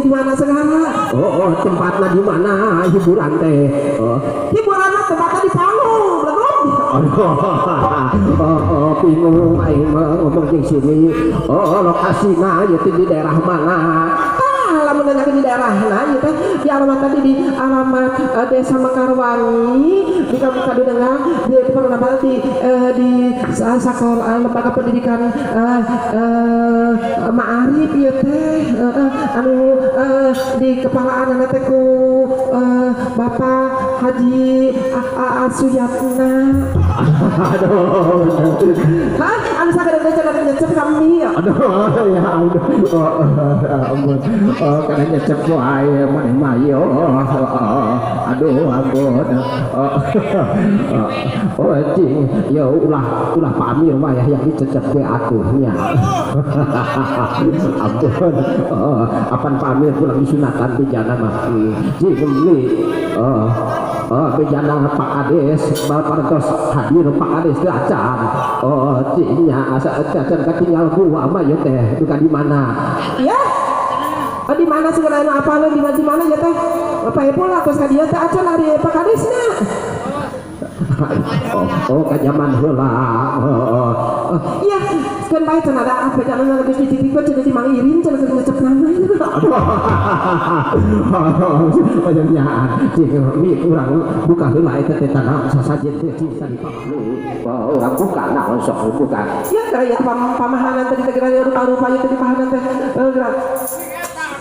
di mana segala. Oh, tempatna di mana hiburan teh? Oh. Hiburan mah tempatna di panggung, belum. Oh, bingung aing mah ngomong jeung sini. Oh, lokasina ieu teh di daerah mana? Tah, lamun nanyakeun di daerah nah ieu teh di alamat tadi di alamat Desa Mekarwangi di Kampung Kadudengang di pengendapan di sekolah lembaga pendidikan Ma'arif ieu teh anu di kepalaan teh ku Bapak Haji Suyatna. Aduh. Hah? Anu sakadeng cenah nyecep kami. Aduh, ya aduh. Oh, ampun. Oh, kana nyecep wae maneh mah ieu. Aduh, ampun. Oh, oh, cing, ya ulah ulah pamir mah ya yang dicecep ge atuh nya. Ampun. Oh, apan pamir pulang disunatan bejana mah. Cing mi. Oh. Oh, bejana Pak Kades, parantos hadir Pak Kades teh acan. Oh, cingnya asa acan katinggal gua mah ieu teh duka di mana? Ya. Oh, di mana segala anu apa di mana di mana ya teh? Bapak Ibu lah terus ka dieu teh acan ari Pak Kadesna. Oh, oh ka zaman heula. Oh, oh. Oh, iya, kan bae cenah ada apa cenah geus dititipkeun cenah di Mang Irin cenah geus ngecep nama. Banyak cing mi urang buka heula eta teh tanah sasajen teh cing sari oh, urang buka naon sok buka. Ya gara ya pamahanan tadi teh gara rupa-rupa ieu teh pahanan teh. Gerak.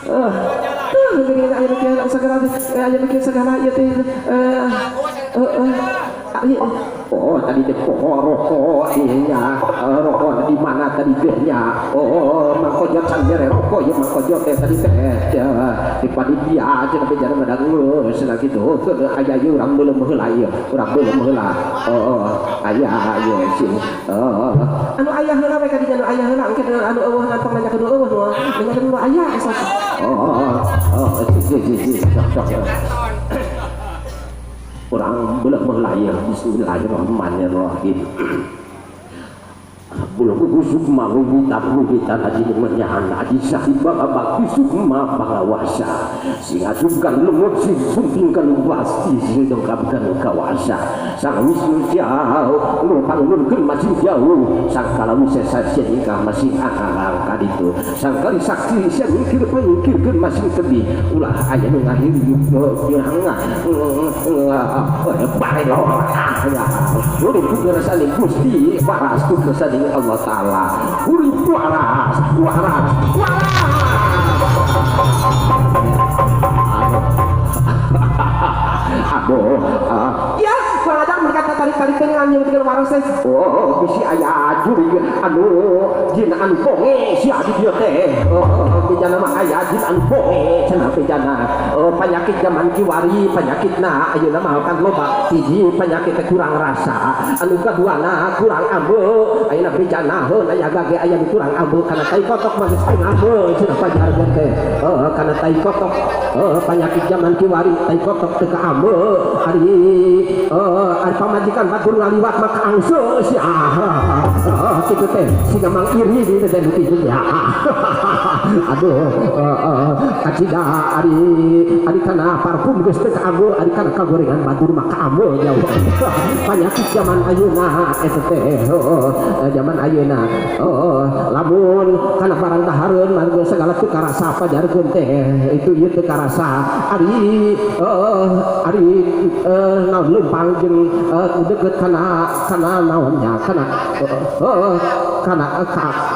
Tuh geuning aya nu kieu segala aya nu kieu segala ieu teh eh. Oh, tadi teh poho rokok nya, rokok di mana tadi teh nya? Oh, Mang Kojot can bere rokok ya Mang Kojot teh tadi teh di panitia cenah bejana ngadangu cenah kitu. Aya ieu urang beuleum heula ieu, urang beuleum heula. Oh, aya ieu sih. Oh. Anu aya heula we ka dinya anu aya heula engke anu eueuh nantong nanyakeun nu eueuh nu nanyakeun nu aya sok. Oh, oh, si si si sok sok. Urang beuleum heula ieu. Bismillahirrahmanirrahim. Bulu sukma rubita rubita haji menyahan haji sahibah bakti sukma pangawasa sing asupkan lumut sing sumpingkan pasti sing dongkapkan kawasa sang wisnu jauh lu pangnurkeun masih jauh sang kalau wisesa sieun masih akang kaditu sang kali sakti sieun mikir pangikirkeun masih tebi ulah aya nu ngahiri barelo urip ku ngrasani Gusti waras ku ngrasani Allah Ta'ala urip waras waras waras. Aduh, ya kurang ajar mereka tarik-tarik dengan nyebutkeun waras teh. Oh, bisi aya jurig anu jin anu bonge sia di dieu teh. Oh, bejana mah aya jin anu bonge cenah bejana. Oh, penyakit zaman kiwari penyakitna ayeuna mah kan loba. Hiji penyakit teh kurang rasa, anu kaduana kurang ambeu. Ayeuna bejana heun aya gage aya nu kurang ambeu kana tai kotok mah geus ambeu cenah pajarkeun teh. Oh, kana tai kotok. Oh, penyakit zaman kiwari tai kotok teu kaambeu. Ari ari pamajikan batur ngaliwat maka angse si kitu teh siga Mang Iri di teh nu kitu ya. Aduh, kacida ari ari kana parfum geus teu kaambeu ari kana kagorengan batur mah kaambeu jauh. Penyakit zaman ayeuna eta teh zaman ayeuna. Lamun kana barang dahareun mah geus segala teu karasa pajarkeun teh itu ieu teu karasa ari ari naon leumpang jeung deket kana kana naonnya kana kana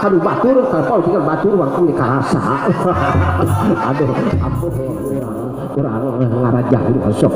kanu batur kana politik batur waktu karasa. Aduh, ampun urang ngarajah sok.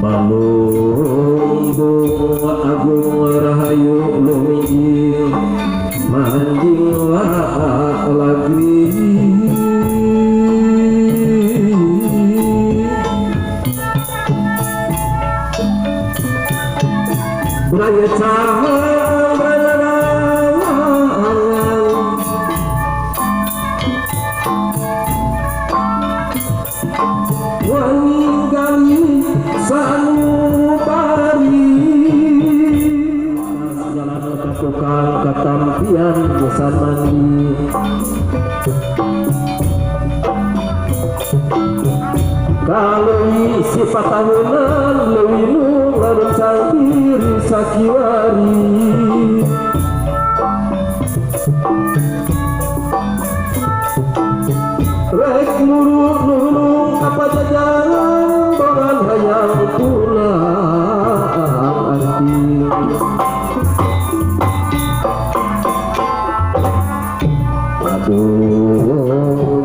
Balung agung rahayu lumiji manjing lagri. Aya cahaya wangi gali sanubari jalan ke tukang katampian bosan mandi kalau sifat tahunan leuwih nu ngaruncang diri sakiwari rek muruk nulung ka pajajaran bogan hayang pulang anti padung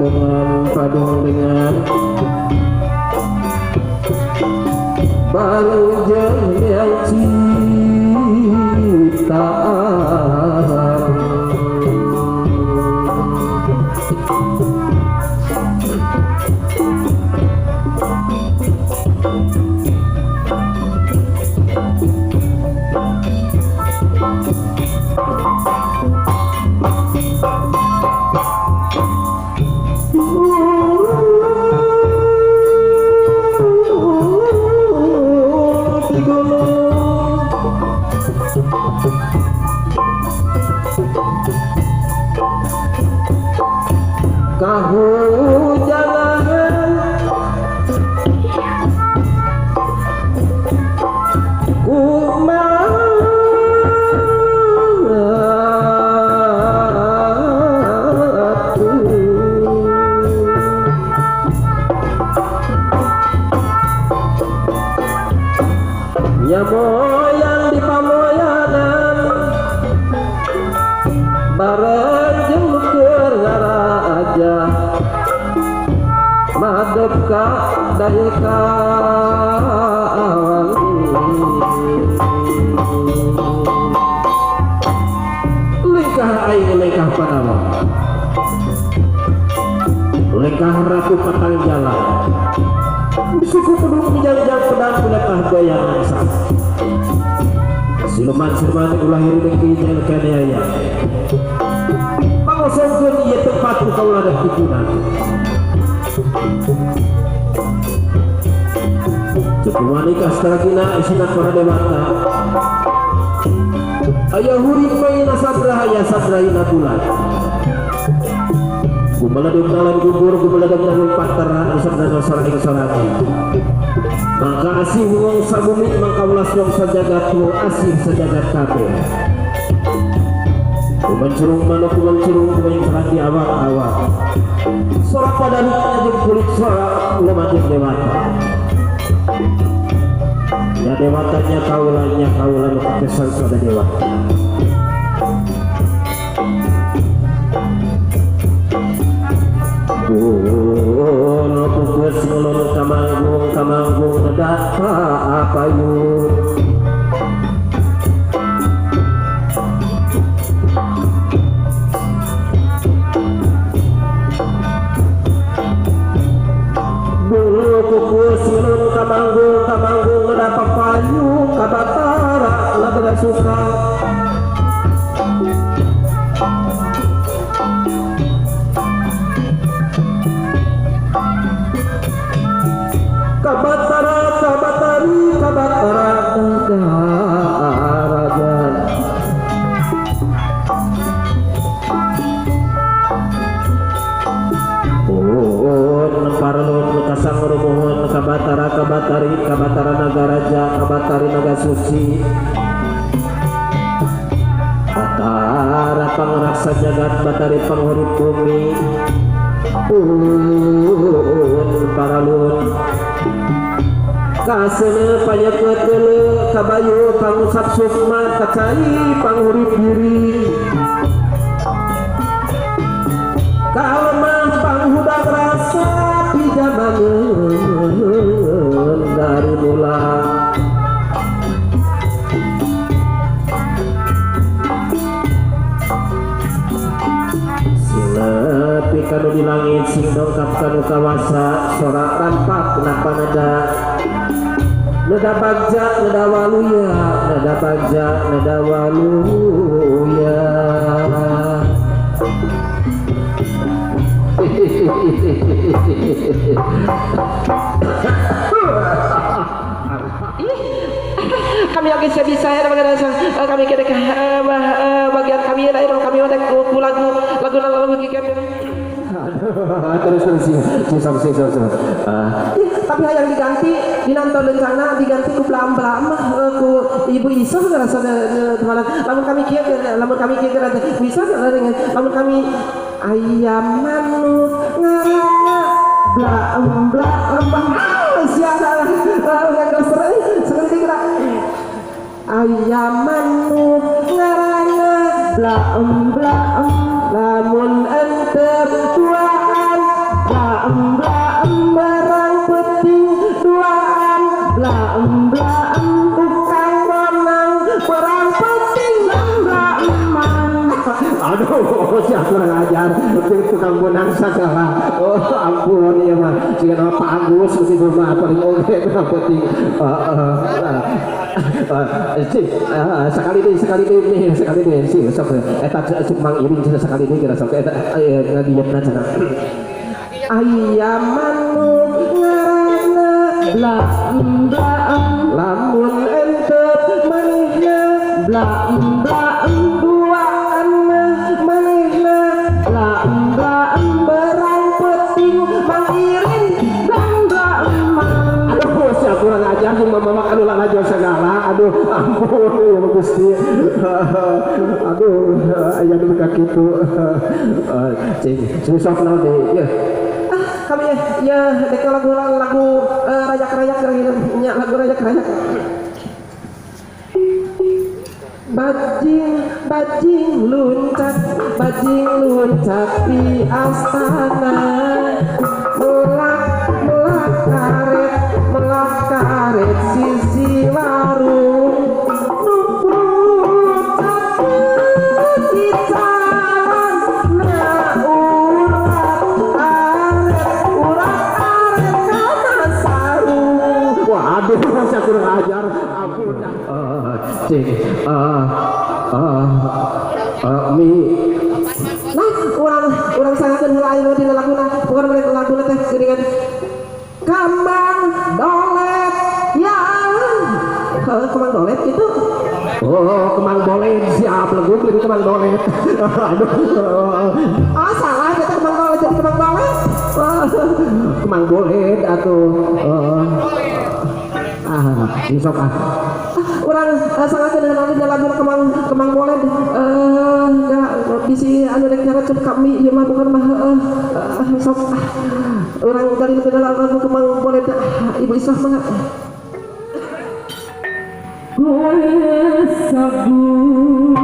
dengan padung dengan bareng jeung yang ciptaan. Kahujanan kumaha nyamoyan di pamoyanan bareng jeung keur ngaraja madep ka dayeuka lengkah aing lengkah panawa lengkah ratu patang jalan suku pedung menjangjang pedang punakah goyangan sang siluman-siluman ulah hirup jeung kaniaya pangosongkeun ieu tempat ku kaula dan pikunan. Cukuman ikas isina para dewata aya hurip mayina sabra aya sabrahina bulan gumeledug dalam kubur gumeledug dalam patera isabna sora ing sorati mangka asih wong sabumi mangka ulas wong sajagat wong asih sajagat kabeh kumencurung manuk kumencurung kumencurang di awak-awak sorak pada rupanya jeung kulit sorak lumatik dewata ya dewatanya kaulanya kaula nu kapesan pada dewata. Kuno kukus ngulun kamanggung kamanggung nedak papayu bulu kukus ngulun kamanggung kamanggung nedak papayu kabatara laga suka kabatara kabatari kabatara nagaraja pun parlun kasang rumuhun kabatara kabatari kabatara nagaraja kabatari naga suci batara pangraksa jagat batari panghurip bumi pun paralun kasene panyeket deuleu kabayu pangusap sukma kacai panghurip diri kalemah panghudak rasa pijamangeun dari mula sing nepi kanu di langit sing dongkap kanu kawasa sorak rampak napa nada. Nada bagja nada waluya, nada bagja nada waluya. Kami oke bisa ya kami kira bagian kami ya kami ada lagu lagu lagu kami. Terus terus sih. Tapi yang diganti dinanto lencana diganti ku belam-belam ku ibu Iso ngerasa teman lamun kami kieu bisa dengan lamun kami ayam manuk ngaranna blam blam siapa sekali kira ayam manuk ngaranna blam blam lamun entep duaan blam blam barang penting duaan blam blam tukang bonang barang penting blam blam. Aduh, siapa kurang ajar tukang bonang segala. Oh ampun ya mah jika nama Pak Agus mesti mah paling oke tukang penting. Sekali deh sih sok eta cek Mang Irin sekali deh kira sok eta ngagiyetna cenah. Ayam manuk ngaranna blam blam lamun entep manehna blam blam duaan manehna blam blam barang penting Mang Irin blam blam. Aduh, siapa kurang ajar jeung mama anu lalajo segala. Aduh, ampun ya Gusti. Aduh, aya nu ka kitu. Cing, cing sok naon deui ieu. Kami ya dek lagu lagu rayak-rayak nya lagu rayak-rayak. Bajing bajing luncat di astana, melak melak karet sisi warung, nubruk di jalan na urat aret kana sarung. Waduh, saya kurang ajar. Ampun. Cing, mi. Nah, orang sangakeun heula ayeuna dina laguna, bukan mereka laguna teh geuningan kambang dolet ya. Kembang dolet itu. Oh, kembang dolet siap lagu beli kembang dolet. Aduh. Oh, salah kita kembang dolet jadi kembang dolet. Kembang dolet atuh. Ah, sok ah. Orang sangat dengan nanti lagu kemang boleh enggak bisi anu rek nyarecep kami ieu mah bukan mah sok orang dari lagu kemang boleh Ibu Isah mah. Gue sabun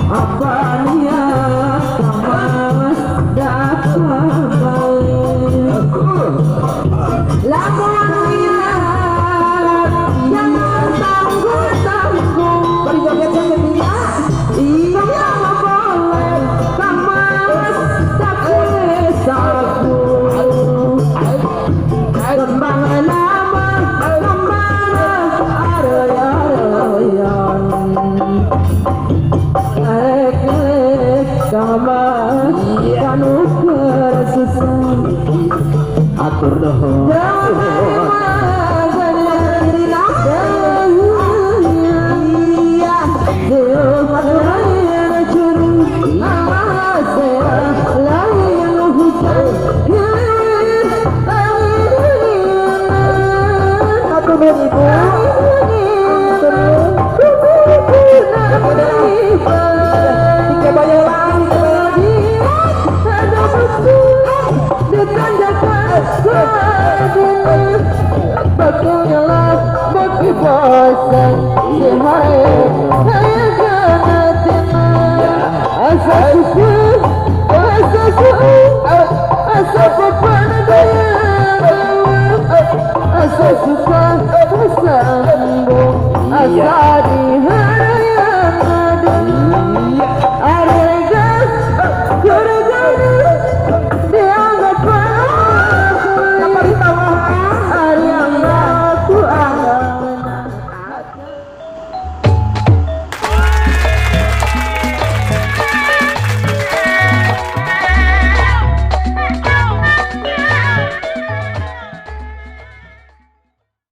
Apa niat mas dapat. Hatur nuhun. Iya.